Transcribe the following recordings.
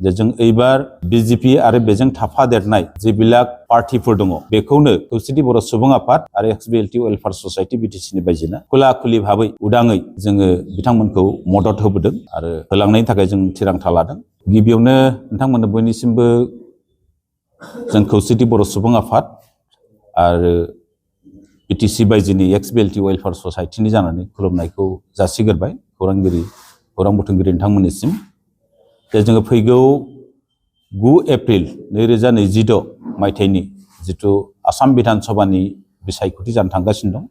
जे जों एबार बिजेपि आरो बेजों थाफादेरनाय जेबिलाक पार्टिफोर दङ बेखौनो खौसेथि बर' सुबुं आफाद आरो एक्सबिएलटि वेलफेयार ससाइटि बिटिसिनि बायदिनो खुला खुलि भाबै उदाङै जोङो बिथांमोनखौ मदद होबोदों आरो होलांनायनि थाखाय जों थिरांथा लादों। गिबियावनो नोंथांमोननो बयनिसिमबो जों खौसेथि बर' सुबुं आफाद आरो बिटिसि बायदिनि एक्सबिएलटि वेलफेयार ससाइटिनि जानानै खुलुमनायखौ जासिगोरबाय खौरां बुथुमगिरि नोंथांमोननिसिम। जे जोङो फैगौ 9 एप्रिल 2026 मायथाइनि जिथु आसाम बिधान सभानि बिसायख'थि जानो थांगासिनो दं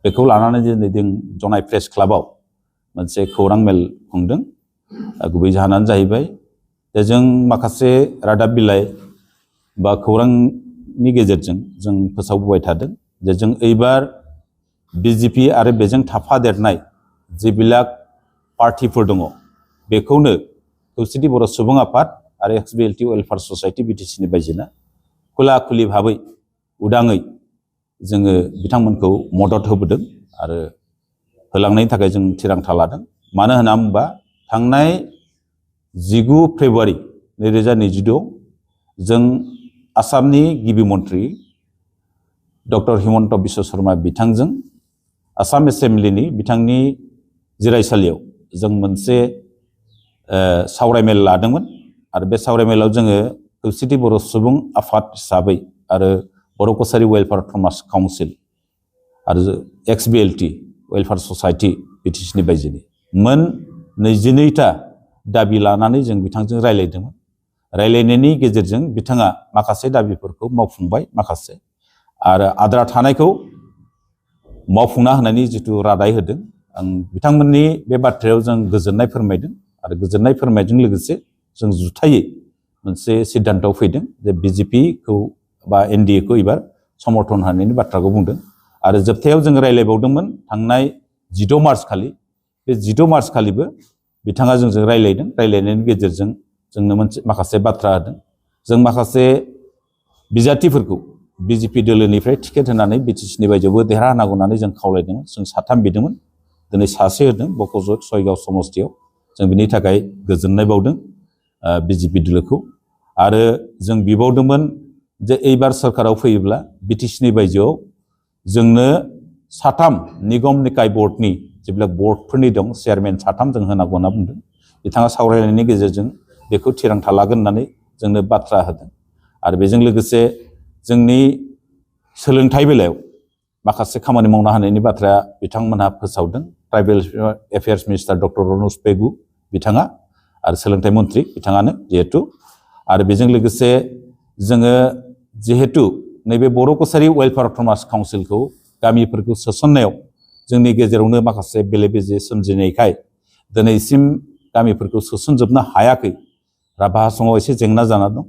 बेखौ लानानै दिनै जों जनाय प्रेस क्लाबाव मोनसे खौरां मेल खुंदों। गुबै जाहोनानो जाहैबाय जे जों माखासे रादाब बिलाइ बा खौरांनि गेजेरजों जों फोसावबोबाय थादों जे जों एबार बिजेपि आरो बेजों थाफादेरनाय जेबिलाक पार्टिफोर दङ बेखौनो खौसेथि बर' सुबुं आफाद आरो एक्सबिएलटि वेलफेयार ससाइटि बिटिसिनि बायदिनो खुला खुलि भाबै उदाङै जोङो बिथांमोनखौ मदद होबोदों आरो होलांनायनि थाखाय जों थिरांथा लादों। मानो होनना बुङोबा थांनाय 19 फेब्रुवारि 2026 जों आसामनि गिबि मन्थ्रि डक्टर हिमन्त बिश्व शर्मा बिथांजों आसाम एसेम्ब्लिनि बिथांनि जिरायसालियाव जों मोनसे सावरायमेल लादोंमोन आरो बे सावरायमेलाव जोङो खौसेथि बर' सुबुं आफाद हिसाबै आरो बर' कसारि वेलफेयार थमास काउन्सिल आरो एक्सबिएलटि वेलफेयार ससाइटि बिटिसिनि बायदिनि मोन 22टा दाबि लानानै जों बिथांजों रायलायदोंमोन। रायलायनायनि गेजेरजों बिथाङा माखासे दाबिफोरखौ मावफुंबाय माखासे आरो आद्रा थानायखौ मावफुंना होनायनि जिथु रादाय होदों आं बिथांमोननि बे बाथ्रायाव जों गोजोननाय फोरमायदों आरो गोजोननाय फोरमायनायजों लोगोसे जों जुथायै मोनसे सिद्धान्तआव फैदों जे बिजेपिखौ बा एनडिएखौ एबार समर्थन होनायनि बाथ्राखौ बुंदों आरो जोबथायाव जों रायलायबावदोंमोन थांनाय 16 मार्च खालि बे 16 मार्च खालिबो बिथाङा जोंजों रायलायदों। रायलायनायनि गेजेरजों जोंनो माखासे बाथ्रा होदों। जों माखासे बिजाथिफोरखौ बिजेपि दोलोनिफ्राय टिकेट होनानै बिटिसिनि बायदियावबो देरहानांगौ होननानै जों खावलायदोंमोन। जों 3 बिदोंमोन दिनै सासे होदों बक'जत सयगाव समस्तियाव जों बिनि थाखाय गोजोननाय बावदों बिजेपि दोलोखौ आरो जों बिबावदोंमोन जे एबार सरकाराव फैयोब्ला बिटिसिनि बायजोआव जोंनो 3 निगम निकाय बर्डनि जेब्ला बर्डफोरनि दं चेयारमेन 3 जों होनांगौ होनना बुंदों। बिथाङा सावरायनायनि गेजेरजों बेखौ थिरांथा लागोन होननानै जोंनो बाथ्रा होदों आरो बेजों लोगोसे जोंनि सोलोंथाइ बेलायाव माखासे खामानि मावनो हानायनि बाथ्राया बिथांमोनहा फोसावदों। Tribal affairs minister doctor Ranoj Pegu बिथाङा आरो सोलोंथाइ मन्थ्रि बिथाङानो जिहेतु आरो बेजों लोगोसे जोङो जिहेतु नैबे बर' कसारि वेलफेयार थमास काउन्सिलखौ गामिफोरखौ सोसननायाव जोंनि गेजेरावनो माखासे बेले बेजे सोमजिनायखाय दिनैसिम गामिफोरखौ सोसनजोबनो हायाखै। राभा हासङाव एसे जेंना जाना दं।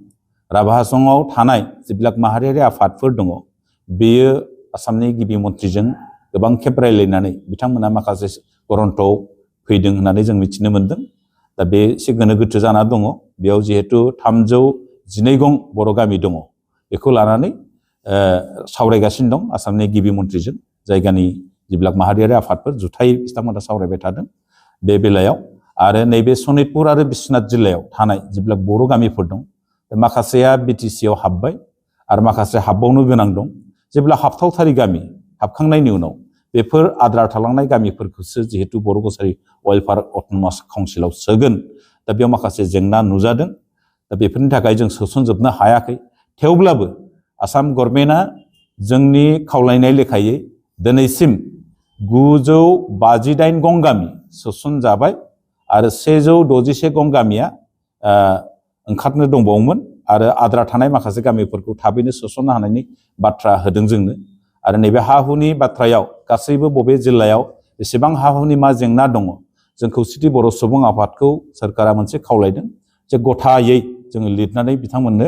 राभा हासङाव थानाय जेब्लाक माहारियारि आफादफोर दङ बेयो आसामनि गिबि मन्थ्रिजों गोबां खेब रायलायनानै बिथांमोना माखासे गरन्थआव फैदों होननानै जों मिथिनो मोन्दों। दा बे एसे गोनो गोथो जाना दङ। बेयाव जिहेतु 312 गं बर' गामि दङ बेखौ लानानै सावरायगासिनो दं आसामनि गिबि मन्थ्रिजों जायगानि जेब्लाक माहारियारि आफादफोर जुथायै बिथांमोना सावरायबाय थादों बे बेलायाव आरो नैबे सनितपुर आरो बिश्वनाथ जिल्लायाव थानाय जेब्लाक बर' गामिफोर दं माखासेया बिटिसिआव हाबबाय आरो माखासे हाबबावनो गोनां दं। जेब्ला हाबथावथारि गामि हाबखांनायनि उनाव बेफोर आद्रा थालांनाय गामिफोरखौसो जिहेतु बर' कसारि वेलफेयार अट'नमास काउन्सिलाव सोगोन। दा बेयाव माखासे जेंना नुजादों। दा बेफोरनि थाखाय जों सोसनजोबनो हायाखै। थेवब्लाबो आसाम गभर्नमेन्टआ जोंनि खावलायनाय लेखायै दिनैसिम 958 गं गामि सोसनजाबाय आरो 161 गं गामिया ओंखारनो दंबावोमोन आरो आद्रा थानाय माखासे गामिफोरखौ थाबैनो सोसननो हानायनि बाथ्रा होदों जोंनो। आरो नैबे हा हुनि बाथ्रायाव गासैबो बबे जिल्लायाव बेसेबां हा हुनि मा जेंना दङ जों खौसेथि बर' सुबुं आफादखौ सोरखारा मोनसे खावलायदों जे गथायै जोङो लिरनानै बिथांमोननो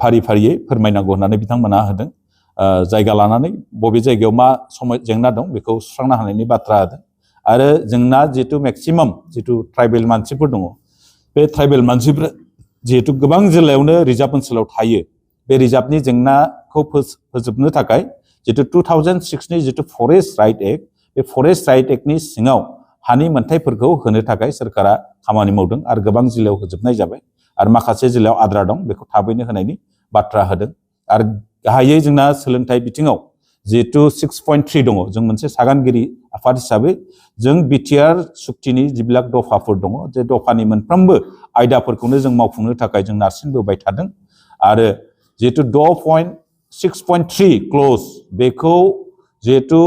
फारि फारियै फोरमायनांगौ होननानै बिथांमोना होदों। जायगा लानानै बबे जायगायाव मा जेंना दं बेखौ सुस्रांनो हानायनि बाथ्रा होदों। आरो जोंना जिहेतु मेक्सिमाम जितु ट्राइबेल मानसिफोर दङ बे ट्राइबेल मानसिफ्रा जिहेतु गोबां जिल्लायावनो रिजार्भ ओनसोलाव थायो बे रिजार्भनि जेंनाखौ फोजोबनो थाखाय जितु 2006नि जितु फरेस्ट राइट एक्ट बे फरेस्ट राइट एक्टनि सिङाव हानि मोनथायफोरखौ होनो थाखाय सोरखारा खामानि मावदों आरो गोबां जिल्लायाव होजोबनाय जाबाय आरो माखासे जिल्लायाव आद्रा दं बेखौ थाबैनो होनायनि बाथ्रा होदों आरो गाहायै जोंना सोलोंथाइ बिथिङाव जिहेतु 6.3 दङ जों मोनसे सागानगिरि आफाद हिसाबै जों बिटिआर सुक्तिनि जिबिलाक दफाफोर दङ जे दफानि मोनफ्रोमबो आयदाफोरखौनो जों मावफुंनो थाखाय जों नारसिनबोबाय थादों आरो जिहेतु 6.3 क्लज बेखौ जिहेतु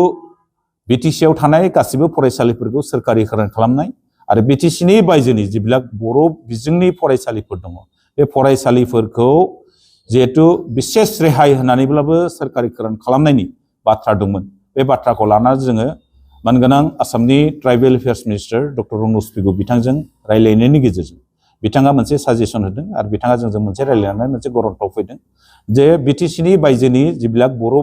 बिटिसिआव थानाय गासिबो फरायसालिफोरखौ सोरखारिकरण खालामनाय आरो बिटिसिनि बायजोनि जिबिलाक बर' बिजोंनि फरायसालिफोर दङ बे फरायसालिफोरखौ जिहेतु बिसेस रेहाय होनानैब्लाबो सोरखारिकरण खालामनायनि बाथ्रा दंमोन बे बाथ्राखौ लानानै जोङो मानगोनां आसामनि tribal affairs minister doctor Ranoj Pegu बिथांजों रायलायनायनि गेजेरजों बिथाङा मोनसे साजेसन होदों आरो बिथाङा जोंजों मोनसे रायलायनानै मोनसे गरन्थआव फैदों जे बिटिसिनि बायजोनि जिबिलाक बर'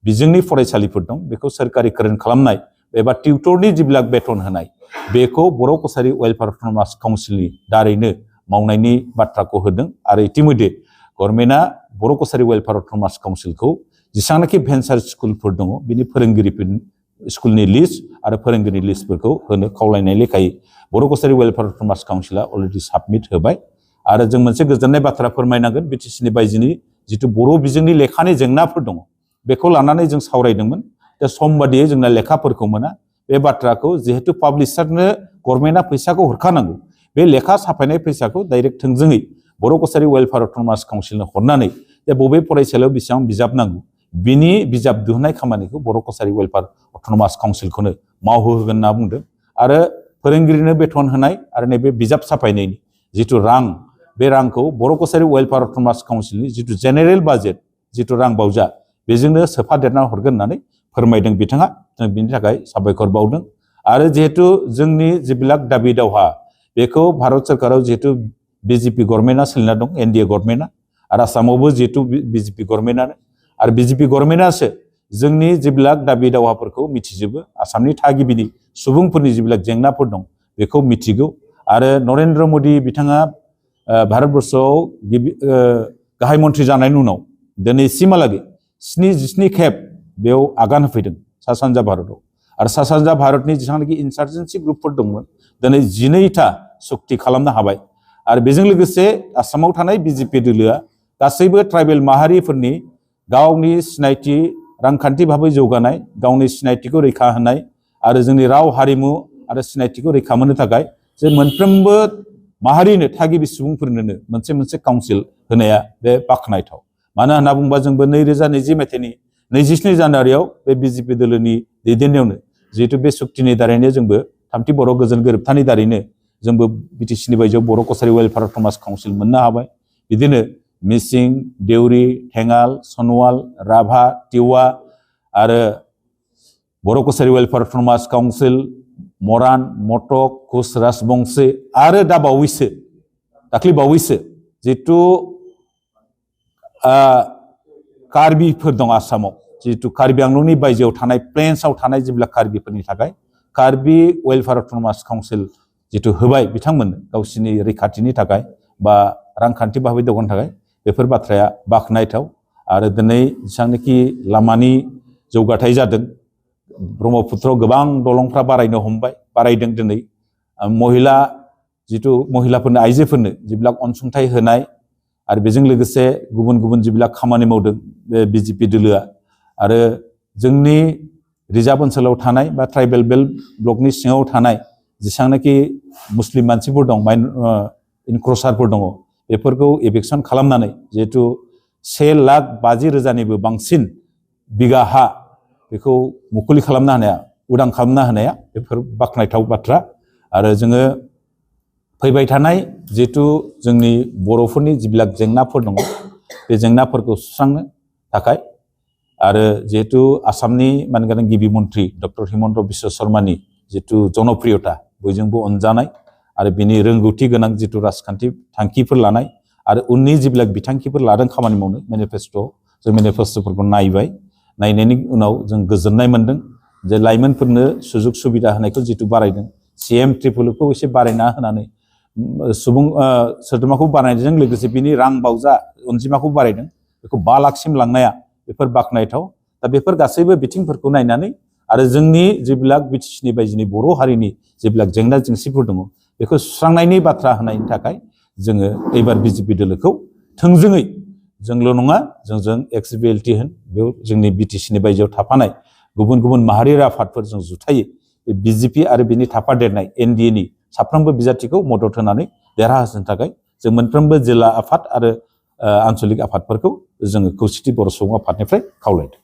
बिजोंनि फरायसालिफोर दं बेखौ सोरखारिकरण खालामनाय एबा टिउटरनि जिबिलाक बेथन होनाय बेखौ बर' कसारि वेलफेयार अट'नमास काउन्सिलनि दारैनो मावनायनि बाथ्राखौ होदों आरो इतिमध्ये गभर्नमेन्टआ बर' कसारि वेलफेयार अट'नमास काउन्सिलखौ जेसेबांनाखि भेन्सार स्कुलफोर दङ बिनि फोरोंगिरिफोरनि स्कुलनि लिस्ट आरो फोरोंगिरि लिस्टफोरखौ होनो खावलायनाय लेखायै बर' कसारि वेलफेयार अट'नमास काउन्सिला अलरेडि साबमिट होबाय आरो जों मोनसे गोजोननाय बाथ्रा फोरमायनांगोन बिटिसिनि बायजोनि जिथु बर' बिजोंनि लेखानि जेंनाफोर दङ बेखौ लानानै जों सावरायदोंमोन दा सम बादियै जोंना लेखाफोरखौ मोना बे बाथ्राखौ जिहेतु पाब्लिशारनो गभर्नमेन्टआ फैसाखौ हरखानांगौ बे लेखा साफायनाय फैसाखौ डाइरेक्ट थोंजोङै बर' कसारि वेलफेयार अट'नमास काउन्सिलनो हरनानै जे बबे फरायसालियाव बेसेबां बिजाब नांगौ बिनि बिजाब दिहुननाय खामानिखौ बर' कसारि वेलफेयार अट'नमास काउन्सिलखौनो मावहोगोन होनना बुंदों आरो फोरोंगिरिनो बेथन होनाय आरो नैबे बिजाब साफायनायनि जिथु रां बे रांखौ बर' कसारि वेलफेयार अट'नमास काउन्सिलनि जिथु जेनेरेल बाजेट जिथु रां बावजा बेजोंनो सोफादेरना हरगोन होननानै फोरमायदों बिथाङा जों बिनि थाखाय साबायखर बावदों आरो जिहेतु जोंनि जिबिलाक दाबि दावहा बेखौ भारत सरकाराव जिहेतु बिजेपि गभर्नमेन्टआ सोलिना दं एनडिए गभर्नमेन्टआ आरो आसामावबो जिहेतु बिजेपि गभर्नमेन्टआनो आरो बिजेपि गभर्नमेन्टआसो जोंनि जिबिलाक दाबि दावहाफोरखौ मिथिजोबो आसामनि थागिबिनि सुबुंफोरनि जिबिलाक जेंनाफोर दं बेखौ मिथिगौ आरो नरेन्द्र मदि बिथाङा भारतबर्षआव गाहाय मन्थ्रि जानायनि उनाव दिनैसिमहालागै 77 खेब बेयाव आगान होफैदों सा सानजा भारतआव आरो सा सानजा भारतनि जेसेबांनाखि इन्सार्जेन्सि ग्रुपफोर दंमोन दिनै 12टा सुक्ति खालामनो हाबाय आरो बेजों लोगोसे आसामाव थानाय बिजेपि दोलोआ गासैबो ट्राइबेल माहारिफोरनि गावनि सिनायथि रांखान्थि भाबै जौगानाय गावनि सिनायथिखौ रैखा होनाय आरो जोंनि राव हारिमु आरो सिनायथिखौ रैखा मोननो थाखाय जे मोनफ्रोमबो माहारिनो थागिबि सुबुंफोरनोनो मोनसे काउन्सिल होनाया बे बाख्नायथाव मानो होनना बुङोबा जोंबो 2020 मायथाइनि 27 जानुवारियाव बे बिजेपि दोलोनि दैदेननायावनो जिहेतु बे सुक्तिनि दारैनो जोंबो थामथि बर' गोजोन गोरोबथानि दारैनो जोंबो बिटिसिनि बायजोआव बर' कसारि वेलफेयार अट'नमास काउन्सिल मोननो हाबाय बिदिनो मिसिं देउरि थेङाल सनवाल राभा टिवा आरो बर' कसारि वेलफेयार अट'नमास काउन्सिल मरान मटक कुस राजबंशी आरो दाख्लै बावैसो जितु कार्बिफोर दं आसामाव जितु कार्बि आंलंनि बायजोआव थानाय प्लेन्सआव थानाय जेब्ला कार्बिफोरनि थाखाय कार्बि वेलफेयार अट'नमास काउन्सिल जितु होबाय बिथांमोननो गावसिनि रैखाथिनि थाखाय बा रांखान्थि भाबै दावगानो थाखाय बेफोर बाथ्राया बाख्नायथाव आरो दिनै जेसेबांनाखि लामानि जौगाथाय जादों ब्रह्मपुत्रआव गोबां दलंफ्रा बारायदों दिनै महिलाफोरनो आइजोफोरनो जेब्ला अनसुंथाइ होनाय आरो बेजों लोगोसे गुबुन जेब्ला खामानि मावदों बे बिजेपि दोलोआ आरो जोंनि रिजार्भ ओनसोलाव थानाय बा ट्राइबेल बेल्ट ब्लकनि सिङाव थानाय जेसेबांनाखि मुस्लिम मानसिफोर दं इनक्रचारफोर दङ बेफोरखौ एभिक्सन खालामनानै जिहेतु 1,50,000 बांसिन बिगा हा बेखौ मुखुलि खालामनो हानाया उदां खालामनो हानाया बेफोर बाख्नायथाव बाथ्रा आरो जोङो फैबाय थानाय जिहेतु जोंनि बर'फोरनि जिबिलाक जेंनाफोर दङ बे जेंनाफोरखौ सुस्रांनो थाखाय आरो जिहेतु आसामनि मानगोनां गिबि मन्थ्रि डक्टर हिमन्त बिश्व शर्मानि जितु जनप्रियता बयजोंबो अनजानाय आरो बिनि रोंगौथि गोनां जितु राजखान्थि थांखिफोर लानाय आरो उननि जिबिलाक बिथांखिफोर लादों खामानि मावनो जों मेनिफेस्ट'फोरखौ नायनायनि उनाव जों गोजोननाय मोन्दों जे लाइमोनफोरनो सुजुग सुबिदा होनायखौ जितु बारायदों CM ट्रिपुलखौ एसे बारायना होनानै सुबुं सोद्रोमाखौ बारायनायजों लोगोसे बिनि रां बावजा अनजिमाखौ बारायदों बेखौ 5 लाखसिम लांनाया बेफोर बाख्नायथाव दा बेफोर गासैबो बिथिंफोरखौ नायनानै आरो जोंनि जेब्लाक बिटिसिनि बायजोनि बर' हारिनि जेब्लाक जेंना जेंसिफोर दङ बेखौ सुस्रांनायनि बाथ्रा होनायनि थाखाय जोङो एबार बिजेपि दोलोखौ थोंजोङै जोंल' नङा जोंजों XBLT होन बेयाव जोंनि बिटिसिनि बायजोआव थाफानाय गुबुन गुबुन माहारियारि आफादफोरजों जुथायै बिजेपि आरो बिनि थाफादेरनाय NDAनि साफ्रोमबो बिजाथिखौ मदद होनानै देरहाहोनो थाखाय जों मोनफ्रोमबो जिल्ला आफाद आरो आन्चलिक आफादफोरखौ जोङो खौसेथि बर' सुबुं आफादनिफ्राय खावलायदों।